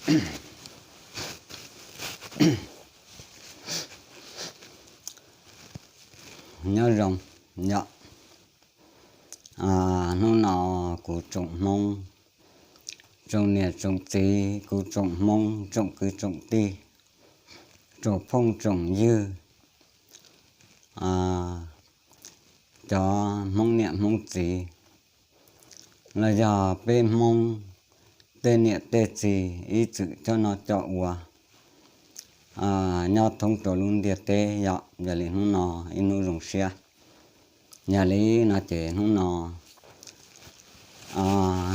Nyob zoo, yog hnub no kuv tsoom Hmoob, tsoom niam tsoom txiv, kuv tsoom Hmoob tsoom kwv tsoom tij, tsoom phooj tsoom ywg, cov Hmoob niam Hmoob txiv, los yog peb Hmoob tej niam tej txiv ib txwm coj noj coj ua nyob thoob rau lub ntiaj teb yom. Yog li hnub no ib hnub zoo siab. Yog li no ces hnub no,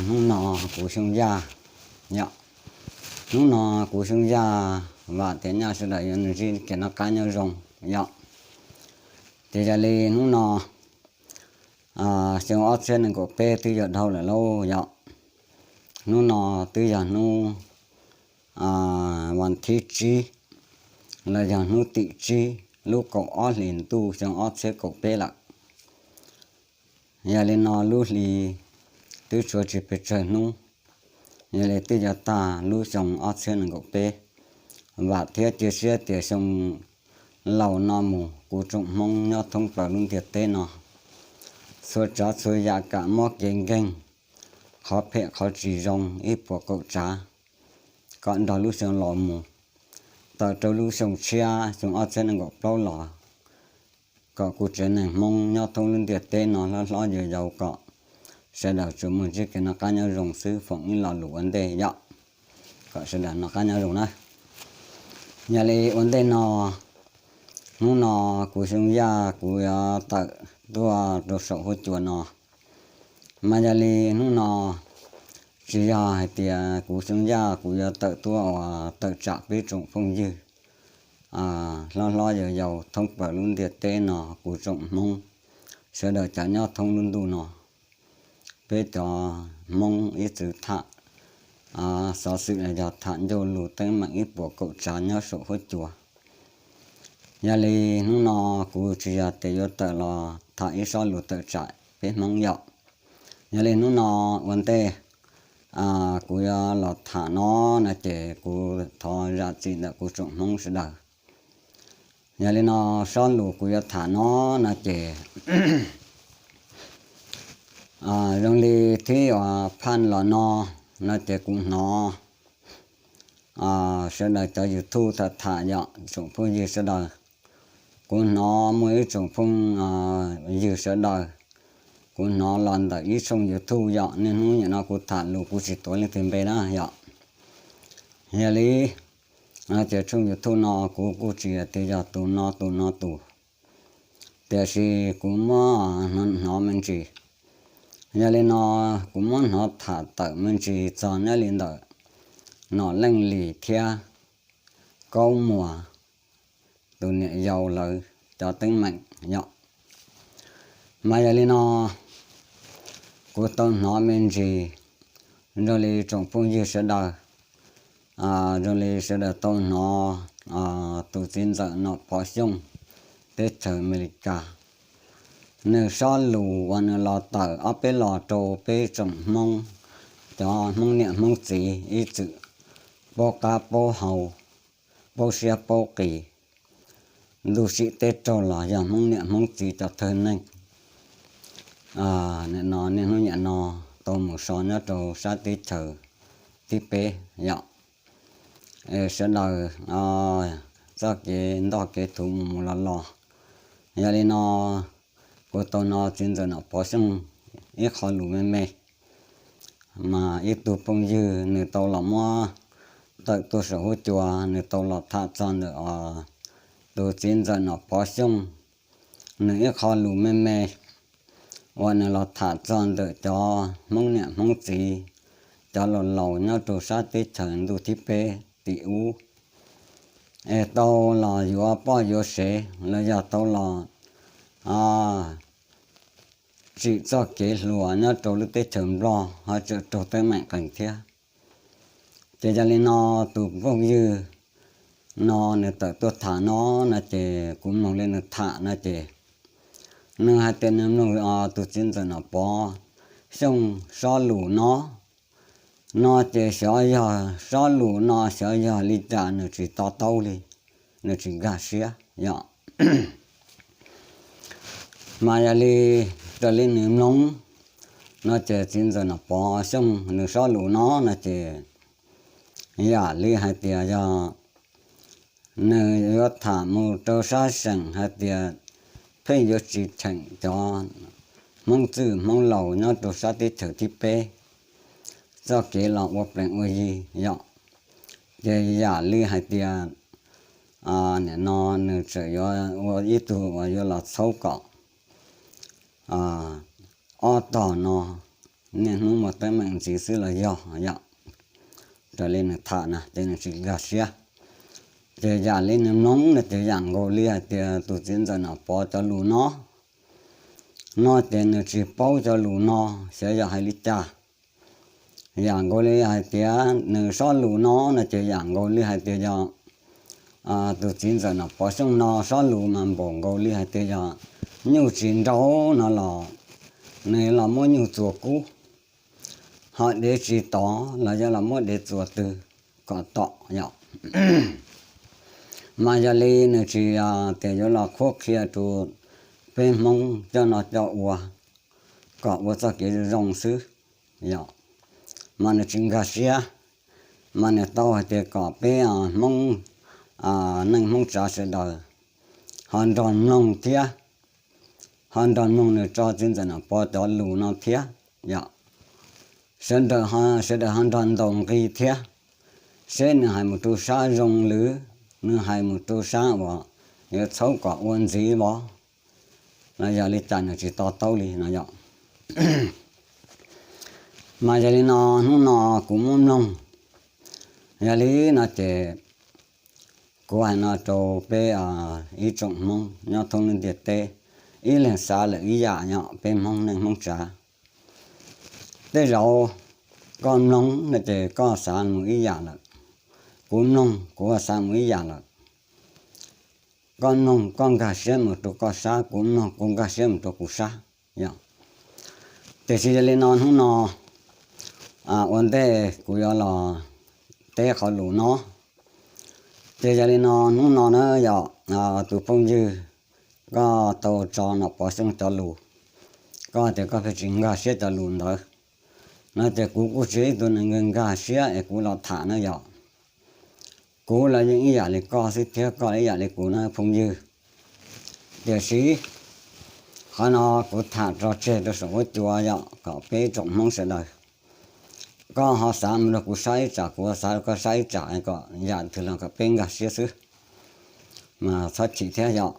hnub no kuv Xyooj Yaj, yog hnub no kuv Xyooj Yaj vam tias nyaj sawv daws yuav ntsib kev noj qab nyob zoo yom. Ces yog li hnub no xyoo ob txhiab nees nkaum peb twb yuav dhau lawm lauj yom. Hnub no twb yog hnub vas thib tsib, los yog hnub tim tsib lub kaum ob hlis ntuj xyoo ob txhiab kaum peb lawm. Yog li no lub hli twb tshuav tsis pes tsawg hnub, yog li twb yuav tag lub xyoo ob txhiab nees nkaum peb. Vam thiab cia siab tias xyoo laus no mus kuv tsoom Hmoob nyob thoob plaws lub ntiaj teb no, txhua tsav txhua yam kam mob kev nkeeg, qhov phem qhov tsis zoo ib puas kaum tsav, kom nrog lub xyoo laus mus, tawm rau lub xyoo tshiab xyoo ob txhiab nees nkaum plaub los, kom kuv tsev neeg Hmoob nyob thoob lub ntiaj teb no hlob hlob yau yau, kom sawv daws tsuas muaj ntsib kev noj qab nyob zoo xwb, foom ib lo lus ua ntej yom, kom sawv daws noj qab nyob zoo na. Yog li ua ntej no, hnub no kuv Xyooj Yaj kuv yuav tawm tuaj rau saum huab cua no, mas yog li hnub no tsis yog hais tias kuv Xyooj Yaj kuv yuav tawm tuaj ua tawm tsam peb tsoom phooj ywg hlob hlob yau yau thoob plaws lub ntiaj teb no, kuv tsoom Hmoob sawv daws cov nyob thoob lub ntuj no. Peb cov Hmoob ib txwm tham xov xwm los yog tham ncauj lus teeb meem ib puas kaum tsav nyob saum huab cua. Yog li hnub no kuv tsis yog tias yuav tawm los tham ib sob lus tawm tsam peb Hmoob yom. Yog li hnub no ua ntej kuv yuav los tham no no ces kuv thov zam txim ntawm kuv tsoom Hmoob sawv daws. Yog li no sob lus kuv yuav tham no no ces zoo li thib uas phaj los no, no ces kuv hnov sawv daws cov YouTube tham tham yom tsoom phooj ywg sawv daws. Kuv hnov muaj ib tsoom phooj ywg sawv daws, kuv hnov los ntawm ib tshooj YouTube yom, niaj hnub nim no kuv tham lus kuv tsis tuav leej twg npe na yom. Yog li ces tshooj YouTube no kuv kuj tsis tias yog tus no tus no tus, tiam sis kuv muab hnov me ntsis. Yog li no kuv muab hnov tham tawm me ntsis txog nyob li ntawm Nom Leej Lis thiab Kaub Muas tus niam yau lawv cov teeb meem yom. Mas yog li no kuv tau hnov me ntsis, zoo li tsoom phooj ywg sawv daws, zoo li sawv daws tau hnov tus txiv ntxawm Nom Pov Xyooj teb chaws Amelikas, nws sob lus uas nws los tawm ob peb los rau peb tsoom Hmoob, cov Hmoob niam Hmoob txiv ib txwm paub qab paub hau, paub siab paub qis, ntuj sim teb raug los yog Hmoob niam Hmoob txiv cov thawj neeg. Nim no niaj hnub nim no tau mus so nyob rau sab teb chaws thib peb yom. Sawv daws txoj kev ntoj kev thuv mus mus los los. Yog li no kuv tau hnov txiv ntxawm Nom Pov Xyooj ib qho lus me me, mas ib tug phooj ywg nws tau los muab tawm tuaj saum huab cua, nws tau los tham txog ntawm tus txiv ntxawm Nom Pov Xyooj, nws ib qho lus me me uas nws los tham txog ntawm cov Hmoob niam Hmoob txiv, cov laus laus nyob rau sab teb chaws ntuj thib peb tim ub, es tau los yuav poj yuav sev los yog tau los tsim txoj kev hluas nyob rau lub teb chaws Nplog ho tseem raug teeb meem qees thiab. Ces yog li no tus phooj ywg no nws tawm tuaj tham no, no ces kuv mloog li nws tham no ces nws hais tias nws mloog tus txiv ntxawm Nom Pov Xyooj sob lus no, no ces xyov yog sob lus no xyov yog li cas nws tsis to taub li, nws tsis nkag siab yom. Mas yog li raws li nws mloog no ces txiv ntxawm Nom Pov Xyooj nws sob lus no no ces yam li hais tias yog nws yuav tham mus rau sab seem hais tias pheej yuav tsis cheem cov Hmoob txwj Hmoob laus nyob rau sab teb chaws thib peb txoj kev los ua plees ua yi yom. Ces yam li hais tias nim no nws tseem yuav ua ib tug uas yuav los txhaub kom ob tog no niaj hnub muaj teeb meem ntxiv xwb los yog yom. Raws li nws tham na ces nws tsis nkag siab. Ces yam li nws mloog no ces yam nkaus li hais tias tus txiv ntxawm Nom Pov cov lus no, no ces nws tsis paub cov lus no xyov yog hais li cas. Yam nkaus li hais tias nws sob lus no no ces yam nkaus li hais tias yog tus txiv ntxawm Nom Pov Xyooj no sob lus mas npaum nkaus li hais tias yog nyuj tsis nraug no los nws los muab nyuj txuas kub, ho dev tsis tom los yog los muab dev txuas tw kom tom yom. Mas yog li nws tsis tias yuav los qhuab qhia rau peb Hmoob coj no coj ua kom ua txoj kev zoo xwb yom. Mas nws tsis nkag siab, mas nws tau hais tias kom peb Hmoob, neej Hmoob tsav sawv daws ho nrog mloog thiab, ho nrog mloog nws tso txiv ntxawm Nom Pov cov lus no thiab yom. Sawv daws, sawv daws ho nrog ntaus nqi thiab, seb nws hais mus rau sab zoo lwm, nws hais mus rau sab uas yuav txhaub kom ua ntxiv los, los yog li cas nws tsis to taub li no yom. Mas yog li no hnub no kuv muab mloog, yog li no ces kuv hais no rau peb ib tsoom Hmoob nyob thoob lub ntiaj teb, ib leeg xav lawm ib yam yom, peb Hmoob neej Hmoob tsav. Tej zaum koj mloog no ces koj xav mus ib yam lawm, kuv mloog kuv xav mus ib yam lawm. Koj mloog koj nkag siab mus rau koj sab, kuv mloog kuv nkag siab mus rau kuv sab yom. Tiam sis yog li no hnub no ua ntej kuv yuav los teb qhov lus no, ces yog li no hnub no na yom, tus phooj ywg koj tau tso Nom Pov Xyooj cov lus, koj tias koj pheej tsis nkag siab cov lus ntawd, no ces kuv kuj tsis yog ib tug neeg nkag siab es kuv los tham na yom. Kuv los yeej ib yam li koj xwb thiab koj ib yam li kuv na phooj ywg. Tiam sis qhov no kuv tham tso tseg rau saum huab cua yom, kom peb tsoom Hmoob sawv daws, koj ho xav mus rau kuv sab ib tsam, kuv xav rau koj sab ib tsam, kom yam twg los kom peb nkag siab xwb, mas txhob chim thiab yom.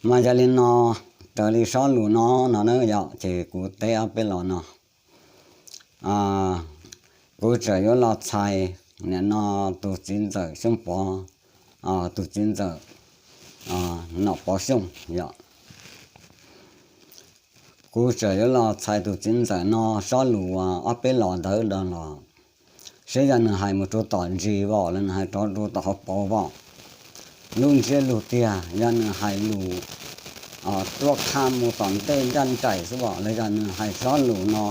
Mas yog li no, raws li sob lus no no na yom, ces kuv teb ob peb los no, kuv tseem yuav los txhais nim no tus txiv ntxawm Xyoob Pov, tus txiv ntxawm Nom Pov Xyooj yom. Kuv tseem yuav los txhais tus txiv ntxawm no sob lus ob peb los ntawd los, seb yog nws hais mus rau tom ntsis vos los nws hais rov rau tom hauv paus vos. Lub ntsiab lus tiag yog nws hais lus tuaj qha mus tom ntej ncaj nraim xwb vos los yog nws hais sob lus no,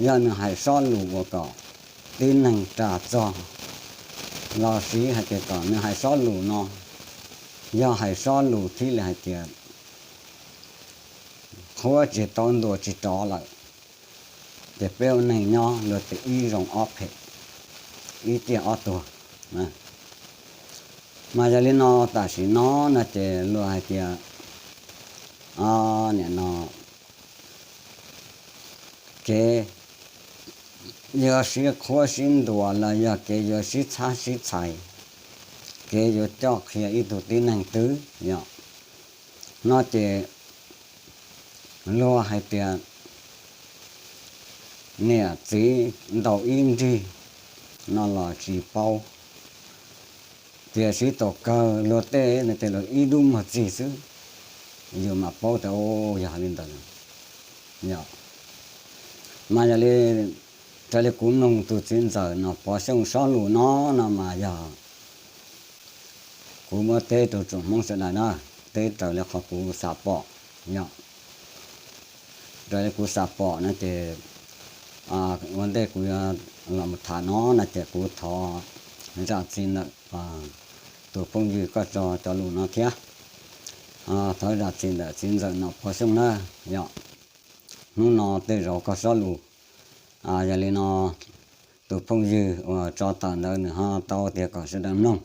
yog nws hais sob lus uas kom tib neeg ras txog los siv hais tias kom nws hais sob lus no, yog hais sob lus thiaj li hais tias qhuab tsis tau ntuas tsis rov lawm, ces peb ua neeg nyob luag tias ib zoo ob phem, ib tiaj ob tuag. Mas yog li no tam sim no no ces luag hais tias nim no kev yuav sib qhuab sib ntuas los yog kev yuav sib txhab sib txhais, kev yuav coj qhia ib tug tib neeg twg yom, no ces luag hais tias niam txiv ntaus ib nrig no los tsis paub, tiam sis thaum kawg luag tej no ces luag ib dub muag txig xwb, yus mam paub tias yog li ntawd. Mas yog li, raws li kuv mloog tus txiv ntxawm Nom Pov Xyooj sob lus no no mas yog kuv muab teb rau tsoom Hmoob sawv daws na, teb raws li qhov kuv xav pom yom. Raws li kuv xav pom no ces Ua ntej kuv yuav los mus tham no no ces kuv thov zam txim ntawm tus phooj ywg koj tso cov lus no thiab. Thov zam txim ntawm txiv ntxawm Nom Pov Xyooj na, yog hnub no tej zaum koj sob lus. Yog li no, tus phooj ywg uas tso tawm ntawd nws ho tau tias kom sawv daws mloog,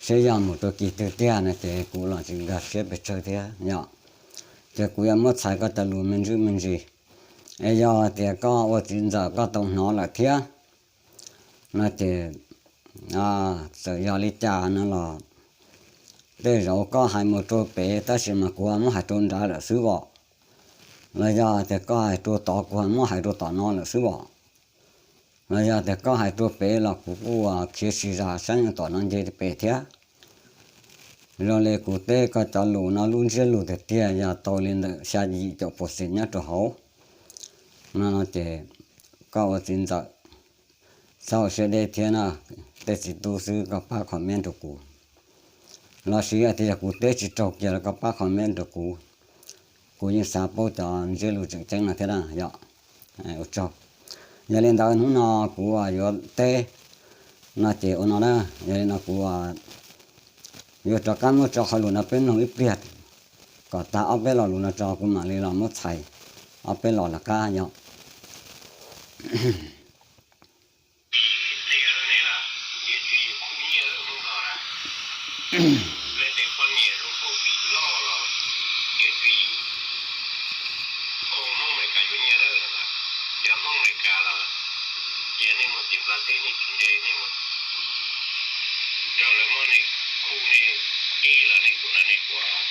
seb yog mus rau kis twg tiag no ces kuv los tsis nkag siab pes tsawg thiab yom. Ces kuv yuav muab txhais koj cov lus me ntsis me ntsis, es yog tias koj ua txiv ntxawm koj tau hnov lawm thiab no ces txawm yog li cas no los tej zaum koj hais mus rau pem tab sis mas kuv ho muab hais rau nrad lawm xwb os. Los yog tias koj hais rau tod kuv ho muab hais rau tom no lawm xwb os. Los yog tias koj hais rau pem los kuv kuj khiav si zam saib tom no nce pem thiab. Zoo li kuv teb koj cov lus no lub ntsiab lus tiag tiag yog tau li ntawm xya yim caum pua xim nyob rau hauv no ces koj ua txiv ntxawm txhob siab deb thiab na, tej txiv tub xwb koj pab comment rau kuv. Los sis tias yog kuv teb tsis raug kiag los koj pab comment rau kuv, kuv yeej xav paub cov ntsiab lus tseem ceeb no thiab na yom. Ua tsaug. Yog li ntawd hnub no kuv yuav teb no ces ua no na, yog li no kuv yuav rov qab muab tso qhov lus no peb mloog ib pliag, kom tag ob peb lo lus no tso kuv mam li los muab txhais ob peb lo lawv qab yom. Cov Hmoob Amelikas yuav nyiaj lawm, cov Hmoob Amelikas los cia nej mus tim Nplog teb nej tsis nce, nej mus rau lawv muab nej khu nej ib los nej tus no nej tuam.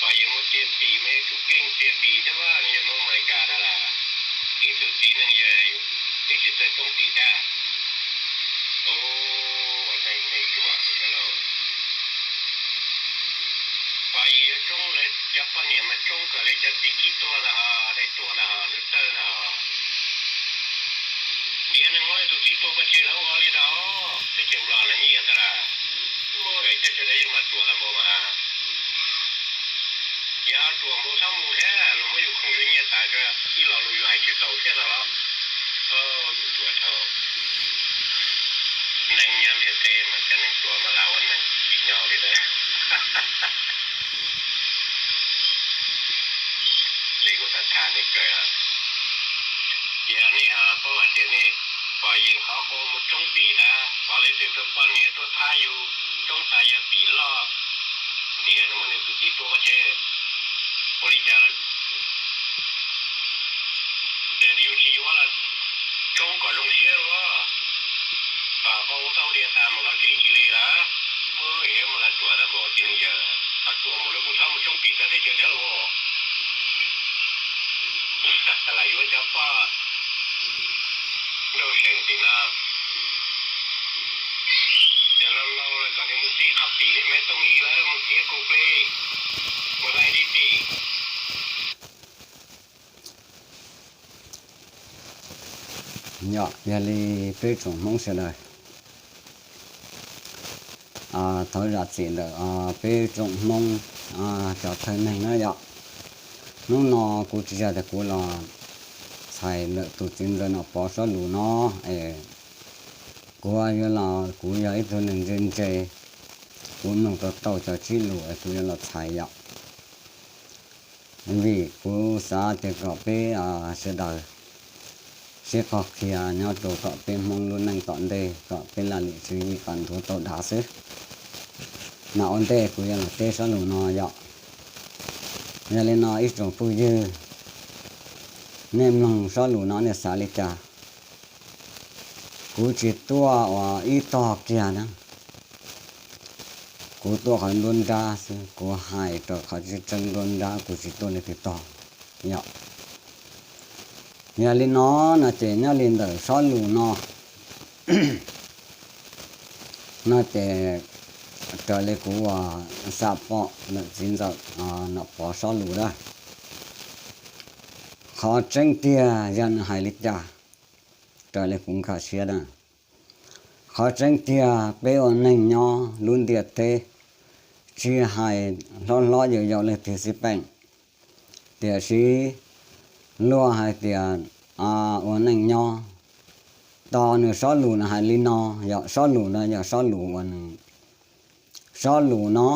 Pom yeej muaj txiaj nti, muaj ib tug keej txiaj nti thiab, yog Hmoob Amelikas no las, ib tug txiv neej yawg twb tsis txawj tsoob tis thiab. Ua neej nej ruam sawv daws. Pom yeej yuav tsoob lawv cov poj niam mas tsoob kom lawv cov txiv khib tuag ntag ho, dai tuag ntag ho, lub tawg ntag ho. Tiam neeg muab tus txiv tua pov tseg los ua li ntawd, teb chaws Nplog los nyiaj tag lawm. Muab cov sawv daws yeej mas ruam tag npaum mas. Yog ruam npaum txhob mus thiab, luag muab yus khoom yuav nyiaj tas, ib lo lus yus hais tsis tau thiab no los. Ruam dhau. Neeg nyob ntiaj teb mas cov neeg ruam mas lam ua neeg tsis nyob li ntawd. Li kuv tham tham nej kawg, ces nej paub hais tias nej pom yeej qhov qub mus tsoob tis na, pom leej twg tuaj poj niam tuaj thab yus, tsoob tas yog tim loj, ntiav nws muab nws tus txiv tua pov tseg. Ua li cas los yus tsis yuav los tsoob kom zoo siab ua, kom ua tau diav tas mus los tsev cia li lawm. Muab yuav mus los ruam tas npaum txiv neej yawg, ho ruam mus lawv kuj txhob mus tsoob tis rau teb chaws thiab los. Lam yuav cov poj nrauj seem tim no, cov laus laus los kom nws mus txiav qhov tim li me tooj yig lawm, mus txiav kaus plig, mus hlais li tim. Yog, yog li peb tsoom Hmoob sawv daws, thov zam txim ntawm peb tsoom Hmoob cov thawj neeg na yom. Hnub no kuv tsis yog tias kuv los txhais ntawm tus txiv ntxawm Nom Pov sob lus no es, kuv yuav los kuv yog ib tug neeg ntse ntse, kuv mloog tau tau cov tsib lus es kuv yuav los txhais yom. Vim kuv xav tias kom peb sawv daws sib qog qhia nyob rau kom peb Hmoob lub neej tom ntej kom peb laj lim tswv yim kom nthuav tau dav xwb. Mas ua ntej kuv yuav los teb sob lus no yom. Yog li no ib tsoom phooj ywg, nej mloog sob lus no nej xav li cas? Kuv tsis tuaj ua ib tog kiag na, kuv tuaj qhov nruab nrab xwb, kuv hais rau qhov tseeb tseeb nruab nrab, kuv tsis tuaj leej twg tog yom. Yog li no, no ces nyob li ntawm sob lus no, no ces raws li kuv uas xam pom ntawm txiv ntxawm Nom Pov sob lus na, qhov tseeb tiag yog nws hais li cas, raws li kuv nkag siab na, qhov tseeb tiag peb ua neeg nyob lub ntiaj teb, tsis hais hlob hlob yau yau leej twg xij peem, tiam sis luag hais tias ua neej nyob. Tos nws sob lus no hais li no, yog sob lus no yog sob lus uas nws, sob lus no,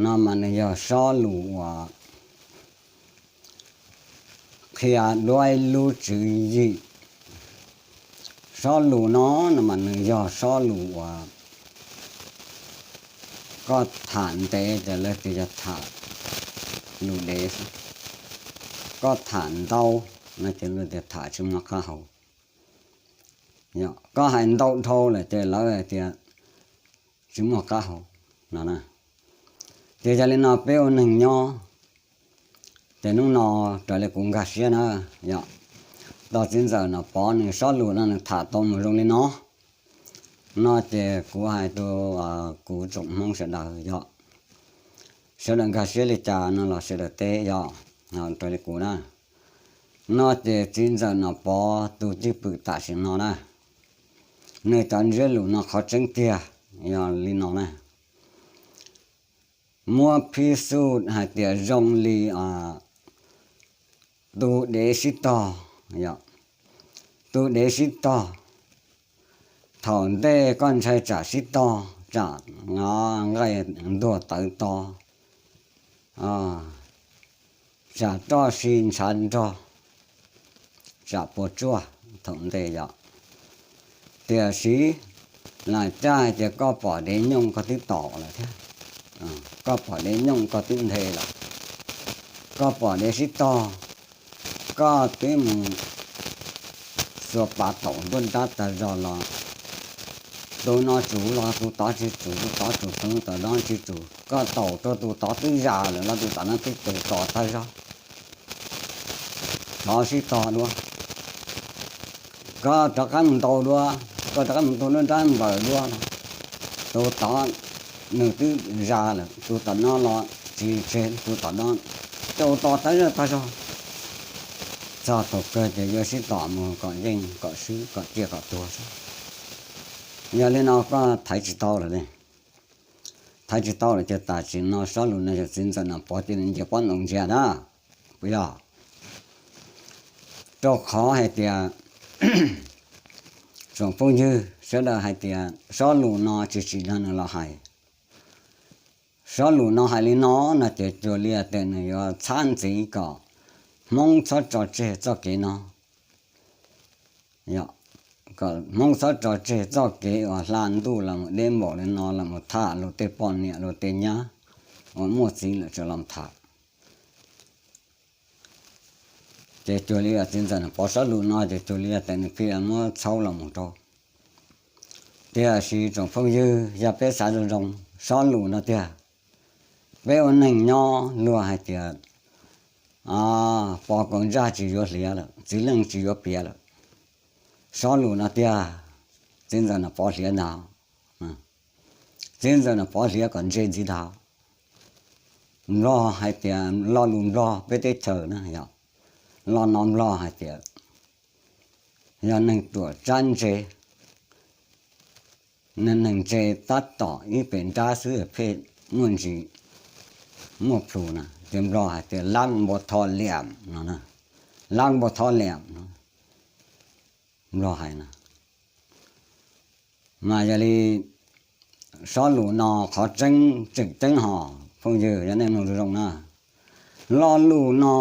no mas nws yog sob lus uas qhia duab ib lub tswv yim. Sob lus no, no mas nws yog sob lus uas koj tham ntev ces lawv tias yog tham lus dev xwb. Koj tham ntau no ces lawv tias tham tsis muaj qab hau. Koj hais ntau dhau lawm ces lawv tias tsis muaj qab hau no. Ces yog li no peb ua neeg nyob, ces hnub no raws li kuv nkag siab na, yog tos txiv ntxawm Nom Pov nws sob lus no nws tham tau mus zoo li no, no ces kuv hais rau kuv tsoom Hmoob sawv daws yog sawv daws nkag siab li cas no los sawv daws teb yog raws li kuv na. No ces txiv ntxawm Nom Pov tus cwj pwm tam sim no na, nws cov ntsiab lus no qhov tseeb tiag yog li no na. Muab phib xuj hais tias zoo li tus dev sib tog, tus dev sib tog, thaum ntej koj ntshai tsam sib tog, tsam nqaij ntuag tawv to, tsam roj si ntshav nrog, tsam puas tsuaj thaum ntej yom. Tiam sis lam caj hais tias koj pom dev nyooj koj twb tom lawm thiab, koj pom dev nyooj koj twb nthe lawm, koj pom dev sib tog, koj twb mus xuas pas taum nruab nrab tag zog los, tus no tsum los tus tod tsis tsum, tus tod tsum tus tod tsis tsum, koj taum rau tus tod twb zam lawm los tus tom no twb tus tom tag zog. Thov sib tog dua, koj rov qab mus ntaus dua, koj rov qab mus ntaus nruab nrab npaws dua, tus tod nws twb zam lawm, tus tom no los tsis tseg, tus tom no tus tom tag zog tag zog. Txog thaum kawg ces yuav sib tom mus kom yeej kom swb kom ciaj kom tuag xwb. Yog li no koj thaiv tsis tau lawm li. Thaiv tsis tau lawm ces tam sim no sob lus no yog txiv ntxawm Nom Pov cia li nce pob ntoos ntsia na, puas yog? Rau qhov hais tias tsoom phooj ywg sawv daws hais tias sob lus no tsis tsim nyog nws los hais. Sob lus no hais li no no ces cuag li tias nws yuav txhab ntxiv kom Hmoob txhob tso tseg txoj kev no, kom Hmoob txhob tso tseg txoj kev uas hla ntuj los mus deb npaum li no los mus tham luag tej poj niam luag tej nyab uas muaj txiv lawm tseem los tham. Ces cuag li txiv ntxawm Nom Pov sob lus no ces cuag li tias nws pheej muab txhaub los mus rau. Tiam sis tsoom phooj ywg, yog peb xav zoo zoo, sob lus no tiag, peb ua neeg nyob luag hais tias pos kaus ntsaj tsis yuav hliav lawm, txiv leej tsis yuav piav lawm. Sob lus no tiag, txiv ntxawm Nom Pov hliav ntag. Txiv ntxawm Nom Pov hliav kom ntse ntxiv ntag. Nplog hais tias, lo lus Nplog peb teb chaws na yog, lo no Nplog hais tias yog neeg ruam tsab ntse, neeg ntse tab tom ib pem nrab xwb pheej muaj ntsis muaj plhus na, ces Nplog hais tias lab npua tho liam no, lab npua tho liam no, Nplog hais na. Mas yog li sob lus no qhov tseeb tseem ceeb hos phooj ywg, yog nej mloog zoo zoo na, lo lus no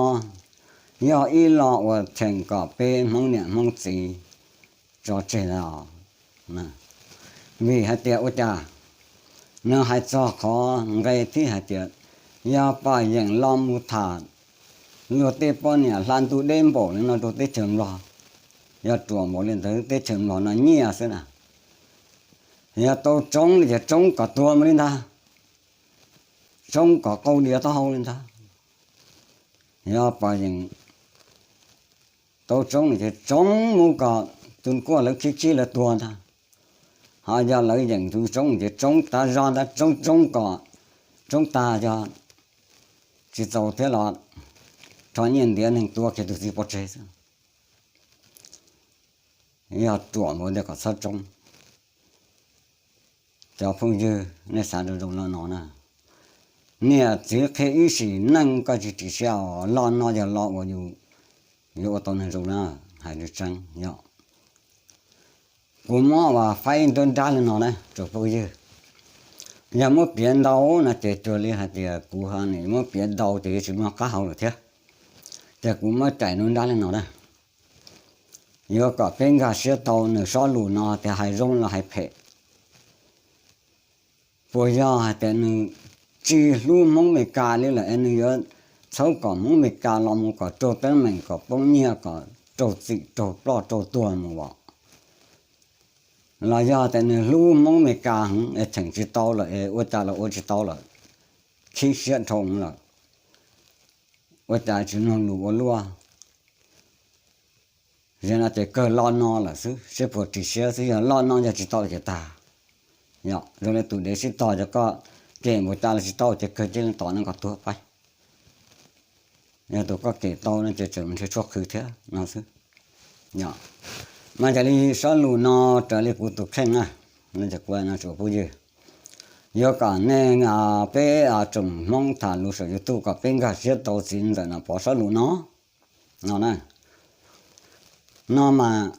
yog ib lo uas cheem kom peb Hmoob niam Hmoob txiv tso tseg os. Vim hais tias ua cas nws hais txog qhov nqe thiab hais tias yog pom yeem los mus tham luag tej poj niam hla ntuj deb npaum li no rau teb chaws Nplog, yog ruam npaum li ntawd teb chaws Nplog no nyiaj xwb na. Yog tau tsoob li ces tsoob kom tuag mus li ntag, tsoob kom qaug diav taub hau li ntag. Yog pom yeem tau tsoob li ces tsoob mus kom tus kuaj lawv khib khib lawv tuag ntag. Ho yog lawv yeem tus tsoob ces tsoob tas zog ntag, tsoob tsoob kom tsoob tas yog tsis txaus thiab los rho nyiaj ntiav neeg tua kiag tus txiv pov tseg xwb. Yog ruam npaum ntawd kom txhob tsoob. Cov phooj ywg, nej xav zoo zoo lo no na. Niam txiv qhia ib sim neej koj tsis ris siab os, lo no yog lo uas yus yuav ua tau neeg zoo na, hais li tseeb yog. Kuv muab ua faib nruab nrab li no na tsoom phooj ywg. Yog muab piav ntau no ces cuag li hais tias kuv ho nim muab piav ntau ces yuav tsis muaj qab hau lawm thiab. Ces kuv muab cais nruab nrab li no na, yuav kom peb nkag siab tau nws sob lus no tias hais zoo los hais phem. Puas yog hais tias nws tsis hlub Hmoob Mes Kas li lawm es nws yuav txhawb kom Hmoob Mes Kas los mus kom raug teeb meem, kom poob nyiaj, kom raug txim, raug ploj, raug tuag mus as? Los yog tias nws hlub Hmoob Mes Kas heev es cheem tsis tau lawm es ua cas los ua tsis tau lawm, khib siab dhau lawm, ua cas tsis mloog lus ua luaj? Yog no ces kawg loj no lawm xwb, sib puag ris siab xwb, yog loj no yog tsis tau ces tag. Yog zoo li tus dev sib tog, yog koj kem npaum cas los tsis tau ces kawg cia li tom no kom tuag pais. Yog tus koj kem tau no ces tseem nrhiav tshuaj qhwv thiab no xwb. Mas yog li sob lus no raws li kuv tus kheej na, kuv no tsoom phooj ywg, yuav kom nej, peb tsoom Hmoob tham lus saum YouTube kom peb nkag siab tau txiv ntxawm Nom Pov sob lus no no na. No mas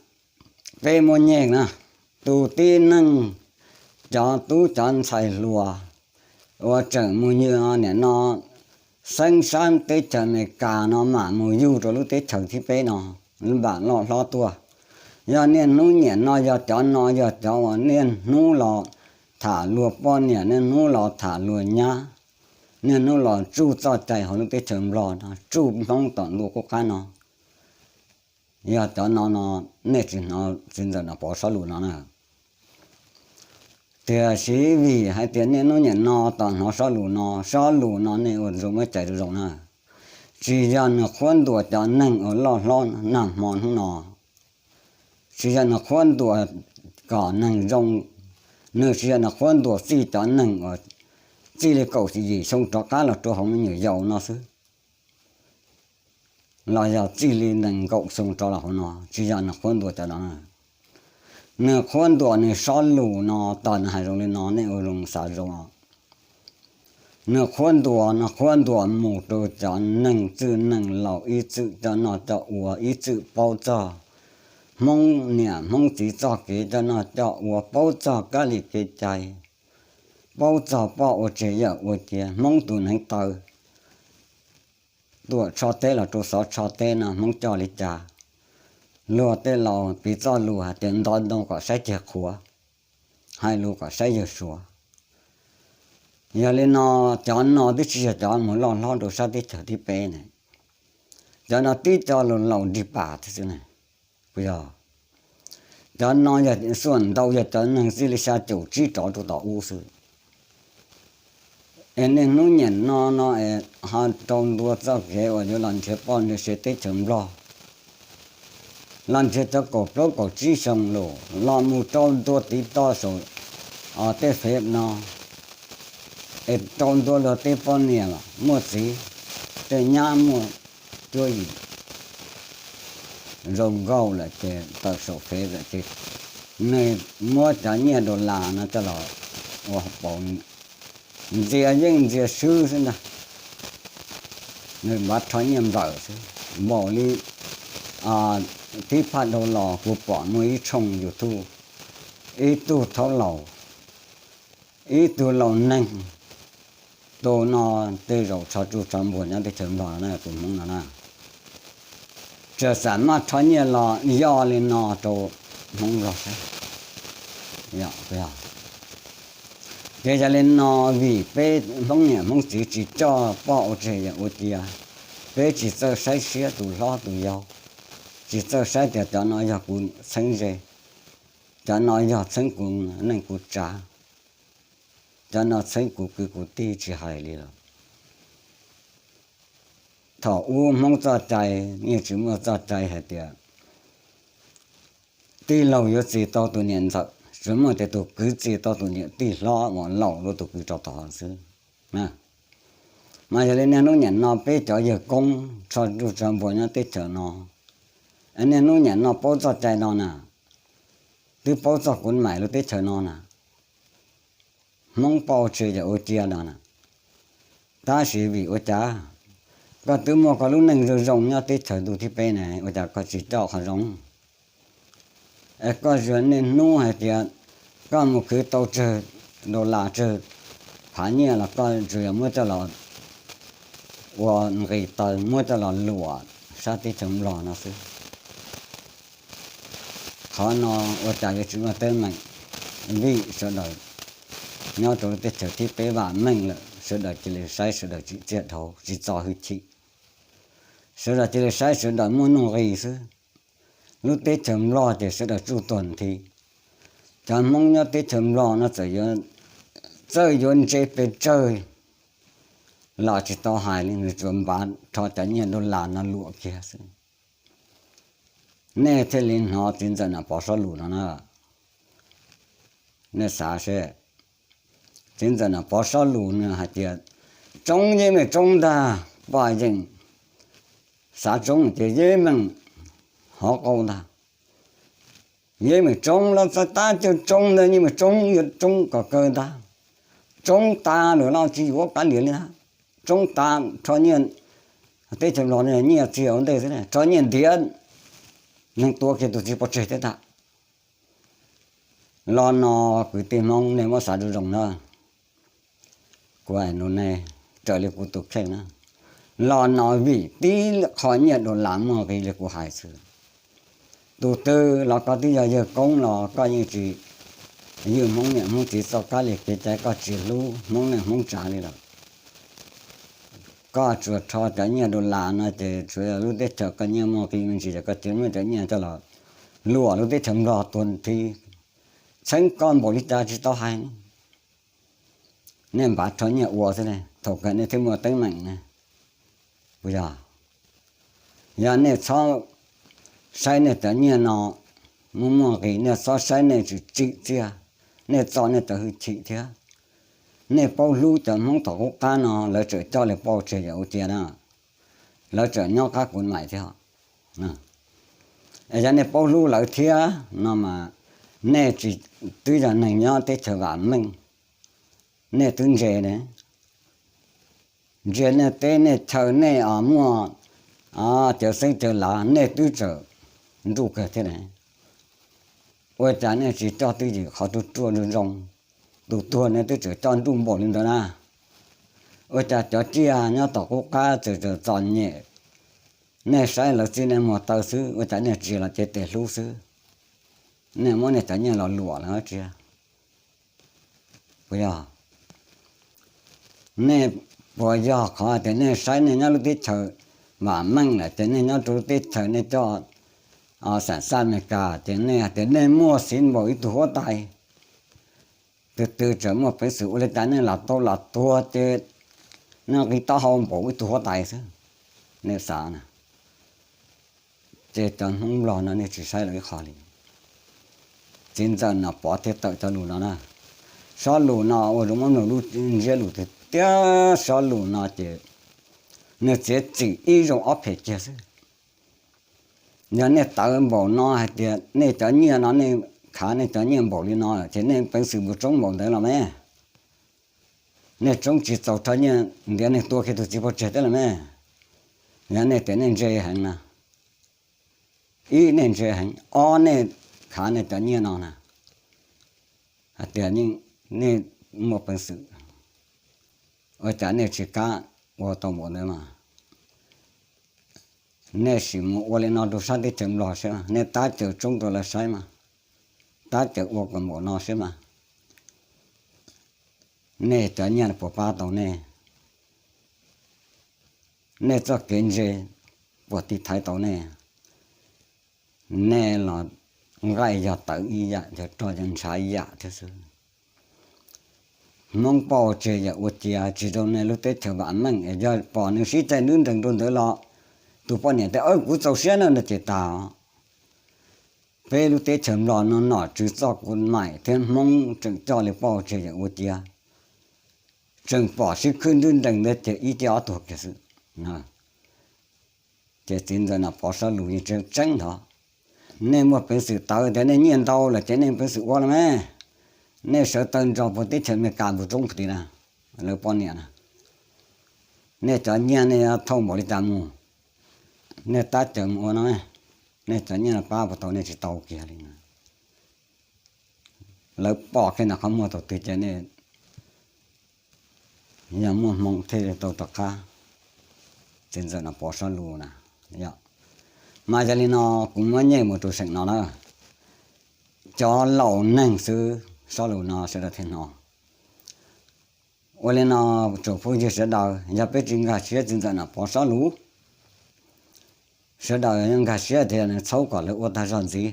peb muab nyeg na, tus tib neeg, cov tub cov ntxhais hluas uas tseem mus yug niam no, xeeb sab teb chaws Amelikas no mam mus yug rau lub teb chaws thib peb no, lub npam loj hlob tuaj. Yog niaj hnub niam no yog cov no yog cov uas niaj hnub los tham luag poj niam, niaj hnub los tham luag nyab, niaj hnub los tsuj txoj cai hauv lub teb chaws Nplog no, tsuj Hmoob tom ntua qub qab no. Yog cov no no, nej tsis hnov txiv ntxawm Nom Pov sob lus no na. Tiam sis vim hais tias niaj hnub niam no tos hnov sob lus no, sob lus no nej ua zoo muab cais zoo zoo na. Tsis yog nws qhuab ntuas cov neeg uas loj hlob nag hmo hnub no, tsis yog nws qhuab ntuas kom neeg zoo, nws tsis yog nws qhuab ntuas txij cov neeg uas txij li kaum yim xyoo rov qab los rau hauv me nyuam yaus no xwb, los yog txij li nees nkaum xyoo rov los hauv no, tsis yog nws qhuab ntuas cov no. Nws qhuab ntuas nws sob lus no, tos nws hais zoo li no nej ua zoo xav zoo. Nws qhuab ntuas no qhuab ntuas mus rau cov neeg txwj neeg laus ib txwm coj noj coj ua, ib txwm paub txog Hmoob niam Hmoob txiv txoj kev coj noj coj ua, paub txog kab li kev cai, paub txog poj ua tseg yawm ua cia, Hmoob tus neev taw tuam tsho teb los rau xov tsho teb no Hmoob coj li cas. Luag tej laus piv txoj lus hais tias nto ntoo kom saib ceg qhuav, hais lus kom saib yawg suav. Yog li no, cov no twb tsis yog cov mus loj hlob rau sab teb chaws thib peb ne. Cov no tib co laus laus nrig pas thiab xwb ne. Puas yog? Cov no yog xuam ntau yog cov neeg txij li xya caum tsib rov rau tom ub xwb. Es niaj hnub niam no no es ho rau ntua txoj kev uas yuav los nrhiav poj nrhiav sev teb chaws Nplog, los nrhiav cov kaum plaub kaum tsib xyoo lus los mus rau ntua tiv toj saum tej fev no, es rau ntua luag tej poj niam muaj txiv, tej nyab muaj cuab yim zoo nkauj lawm ces tawm saum fev lawm ces nws muab cov nyiaj dollar no coj los ua pauv, ntxias yeej ntxias swb xwb ntag. Nws npav rho nyiaj nplawm xwb. Npaum li thib phaj dhau los kuv pom muaj ib tshooj YouTube, ib tug thaub laus, ib tug laus neeg, tus no tej zaum tsho tsuj tsho npuag nyob teb chaws Nplog no na, tus Hmoob no na. Txawm xam maj rho nyiaj los yog li no rau Hmoob Nplog saib. Ces yog li no, vim peb Hmoob niam Hmoob txiv tsis coj poj ua tseg yawm ua cia, peb tsis txawj saib siab tus hlob tus yau, tsis txawj saib tias cov no yog kuv txheeb ze, cov no yog txheeb kuv neej kuv tsav, cov no txheeb kuv kwv kuv tij tsis hais li lawm. Thaum ub Hmoob txoj cai yeej tsis muaj txoj cai hais tias tij laug yuav txi tau tus niam ntxawm, tsuas muaj tias tus kwv txi tau tus niam tij hlob uas laus dua tus kwv rau tod xwb. Mas yog li niaj hnub niam no peb cov yawg koob tsho tsuj tsho npuag nyob teb chaws no, niaj hnub niam no paub txoj cai no na, twb paub txog kuv maim lub teb chaws no na, Hmoob poj ua tseg yawm ua cia no na. Tab sis vim ua cas Koj twb muaj koj lub neej zoo zoo nyob teb chaws ntuj thib peb ne, ua cas koj tsis coj qhov zoo? Es koj yuav niaj hnub hais tias koj mus khwv tau tsawg dollar tsawg phav nyiaj los koj tsuas yog muab coj los ua nqi taw, muab coj los luam sab teb chaws Nplog no xwb. Qhov no ua cas yuav tsis muaj teeb meem? Vim sawv daws nyob rau lub teb chaws thib peb vam meej lawm, sawv daws cia li saib sawv daws tsim txiaj dhau, tsis txo hwj chim. Sawv daws cia li saib sawv daws muaj nuj nqis xwb. Lub teb chaws Nplog ces sawv daws tsuj tuag nthi. Cov Hmoob nyob teb chaws Nplog no txawm yuav ntse pes tsawg los tsis tau hais li, nws tsuas npav rho cov nyiaj dollar no luam kiag xwb. Nej thiaj li hnov txiv ntxawm Nom Pov Sob Lus no na. Nej xav seb, txiv ntxawm Nom Pov Sob Lus nws hais tias, tsoob yeej meem tsoob ntag, paj yeej xav tsoob ces yeej meem hov qau ntag. Yeej meem tsoob los txog tab coj tsoob ntag, yeej meem tsoob yuav tsoob kom kawg ntag. Tsoob tas lawm los tsis yuav kav liam li ntag. Tsoob tas rho nyiaj, teb chaws Nplog nyiaj txiag ua ntej xwb, rho nyiaj ntiav neeg tua kiag tus txiv pov tseg thiab ntag. Los no kwv tij Hmoob nej muab xav zoo zoo na, kuv hais rau nej raws li kuv tus kheej na, los no vim tib qho nyiaj dollar muaj nqis li kuv hais xwb. Tus twg los koj twb yog yawg koob los koj yeej tsis ywj Hmoob niam Hmoob txiv txoj kab li kev cai, koj tsis hlub Hmoob neej Hmoob tsav li lawm. Koj tsuas rho cov nyiaj dollar no ces tsuas yog lub teb chaws koj nyiaj muaj nqis me ntsis ces koj cia muab cov nyiaj coj los luam lub teb chaws Nplog tuag nthi. Txheeb koj npaum li cas tsis tau hais. Nej npav rho nyiaj ua xwb ne, thaum kawg nej thiaj muaj teeb meem ne, puas yog? Yog nej txhob saib nej cov nyiaj no muaj muaj nqis, nej txhob saib nej tsis tsim txiaj, nej txo nej cov hwj chim thiab. Nej paub hlub cov Hmoob tom qub qab no, lawv tseem coj li pauj tseg yawm ua cia na, lawv tseem nyob qab kuv maim thiab. Es yog nej paub hlub lawv thiab no mas nej tsis, twb yog neeg nyob teb chaws vam meej, nej twb ntse ne, ntsia nej teb nej chaw nej os muaj cawv xeeb cawv lav nej twb tseem nruj kawg thiab ne. Ua cas nej tsis coj twj ywm qhov ruaj ruaj zoo zoo? Tus tuag nej twb tseem coj nruj npaum li ntawd na. Ua cas cov tsiaj nyob tom qub qab tseem tseem txom nyem, nej saib lawv txij nej muag taw xwb, ua cas nej tsis los cev tes hlub xwb? Nej muab nej cov nyiaj los luam lawm tsis? Puas yog? Nej puas yog qhov tias nej saib nej nyob lub teb chaws vam meej lawm ces nej nyob rau lub teb chaws nej coj xam xaj Amelikas ces nej hais tias nej muaj xiv npaum ib tug huab tais, tus twg tseem muaj peev xwm ua li cas nej lam tau lam tuag ces nej nqi taub hau npaum ib tug huab tais xwb. Nej xav na, ces cov Hmoob Nplog no nej tsis saib lawm ib qho li. Txiv ntxawm Nom Pov thiaj tawm cov lus no na. Sob lus no ua rau muab mloog lub ntsiab lus tiag tiag, sob lus no ces nws txiav txim ib zaug ob phem kiag xwb. Yog nej tawv npaum no hais tias nej cov nyiaj no nej khav nej cov nyiaj npaum li no ces nej peev xwm mus tsoob npaum ntawd los me. Nej tsoob tsis txaus rho nyiaj ntiav neeg tua kiag tus txiv pov tseg thiab los me. Yog nej tias nej ntse heev na, ib nej ntse heev, ob nej khav nej cov nyiaj no na, hais tias nej muaj peev xwm, ua cas nej tsis kam ua tau npaum ntawd mas? Nej sim mus ua li no rau sab teb chaws Nplog seb, nej tab cawm tsoob rau lawv saib mas, tab cawm ua kom npaum no seb mas, nej cov nyiaj puas pab tau nej? Nej txoj kev ntse puas tiv thaiv tau nej? Nej los nqaij yog tawv ib yam, yog roj yog ntshav ib yam thiab xwb. Hmoob pauj tseg yawm ua cia, tsis zoo nej lub teb chaws vam meej es yog pom nws sib caij nruab nrees rau ntawd los tus poj niam tias, kuv txaus siab na no ces tas. Peb lub teb chaws Nplog no nom tswv txoj kuv maim thiab Hmoob tseem coj li pauj tseg yawm ua cia, tseem pom sib khwb nruab nrees ntawd ces ib tiaj ob tuag kiag xwb. Ces txiv ntxawm Nom Pov Sob Lus yeej tseeb tseeb ntho. Nej muaj peev xwm tawv tias nej nyiaj ntau lawm ces nej peev xwm ua los me. Nej sawv taw nrog puag teb chaws Amelikas mus tsoob pem tid na, lawv poj niam na. Nej cov nyiaj nej thauj npaum li cas mus, nej tab cawm mus ua no, nej cov nyiaj pab puas tau, nej tsis tau kiag li na. Lawv pom kiag ntawm qhov muag thaum twg ces nej yog muaj hmoo thiaj li tau rov qab txiv ntxawm Nom Pov Sob Lus na. Yog, mas yog li no kuv muab nyem mus rau seem no na, cov laus neeg xwb Sob Lus no sawv daws thiaj hnov. Ua li no, tsoom phooj ywg sawv daws, yog peb tsis nkag siab txiv ntxawm Nom Pov Sob Lus, sawv daws nkag siab tias nws txhaub kom lawv ua tag zog ntxiv.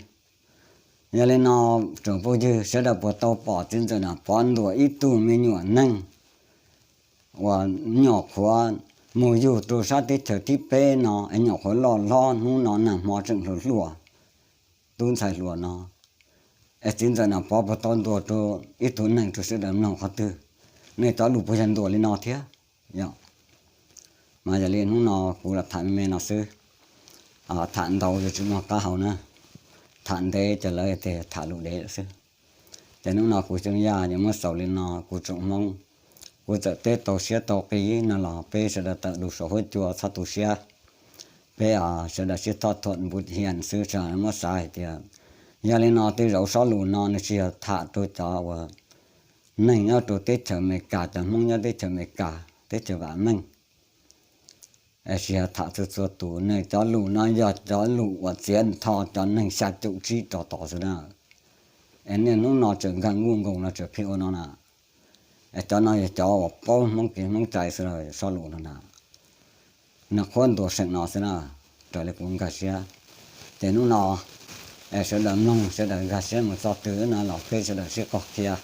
Yog li no, tsoom phooj ywg sawv daws puas tau pom txiv ntxawm Nom Pov ntuas ib tug me nyuam neeg uas nyuam qhuav mus yug rau sab teb chaws thib peb no es nyuam qhuav loj hlob, hnub no nag hmo tseem hluas hluas, tub ntxhais hluas no, es txiv ntxawm Nom Pov puas tau ntuas rau ib tug neeg rau sawv daws mloog qhov twg? Nej cov lus puas yog ntuas li no thiab? Yog, mas yog li hnub no kuv los tham me me no xwb, tham ntau yuav tsis muaj qab hau na, tham ntev ces lawv tias tham lus dev lawm xwb. Ces hnub no kuv Xyooj Yaj yuav muab xaus li no, kuv tsoom Hmoob, kuv txawm teb tau siab tau qis no los peb sawv daws tawm lus saum huab cua txhob tu siab, peb sawv daws sib thoj thuam npu hiam xwb, tsis muab xav hais tias, yog li no tej zaum Sob Lus no nws tsis yog tham rau cov uas neeg nyob rau teb chaws Amelikas, cov Hmoob nyob teb chaws Amelikas, teb chaws vam meej, es tsis yog tham txhua txhua tus. Nws cov lus no yog cov lus uas txiav ntho cov neeg xya caum tsib rau tod xwb na. Es niaj hnub no tseem nkag nkuj nkoos no tseem pheej ua no na. Es cov no yog cov uas paub Hmoob kev Hmoob cai xwb, Sob Lus no na. Nws qhuab ntuas seem no xwb na, raws li kuv nkag siab. Ces hnub no, es sawv daws mloog sawv daws nkag siab mus txog twg no los peb sawv daws sib qog qhia.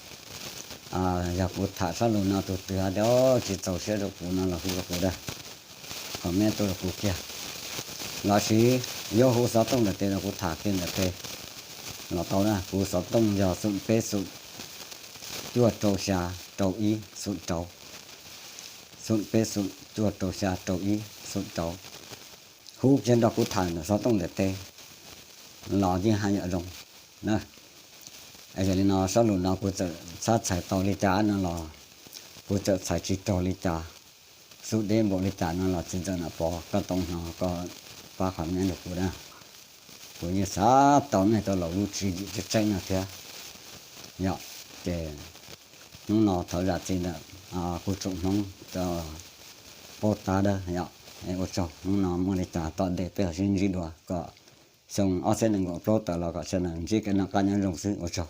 Yog kuv tham Sob Lus no tus twg tias tsis txaus siab rau kuv no los hu rau kuv da, comment tuaj rau kuv kiag. Lossis yuav hu xov tooj ntawm tes los kuv tham kiag ntawm tes los tau na. Kuv xov tooj yog xoom peb xoom cuaj rau xya rau ib xoom rau, xoom peb xoom cuaj rau xya rau ib xoom rau. Hu kiag nrog kuv tham ntawm xov tooj ntawm tes los yeej haj yam zoo na. Yog li no Sob Lus no kuv txawm txhab txhais tau li cas no los kuv txawm txhais tsis raug li cas, xub deb npaum li cas no los txiv ntxawm Nom Pov koj tau hnov koj pab comment rau kuv na. Kuv yeej xav tau nej cov laus lub tswv yim tseeb tseeb no thiab. Yog, ces hnub no thov zam txim ntawm kuv tsoom Hmoob cov paub tab dawb yom. Ua tsaug, hnub no muaj li cas tom ntej peb ho sib ntsib dua, kom xyoo ob txhiab nees nkaum plaub tawm los kom sawv daws ntsib kev noj qab nyob zoo xwb, ua tsaug.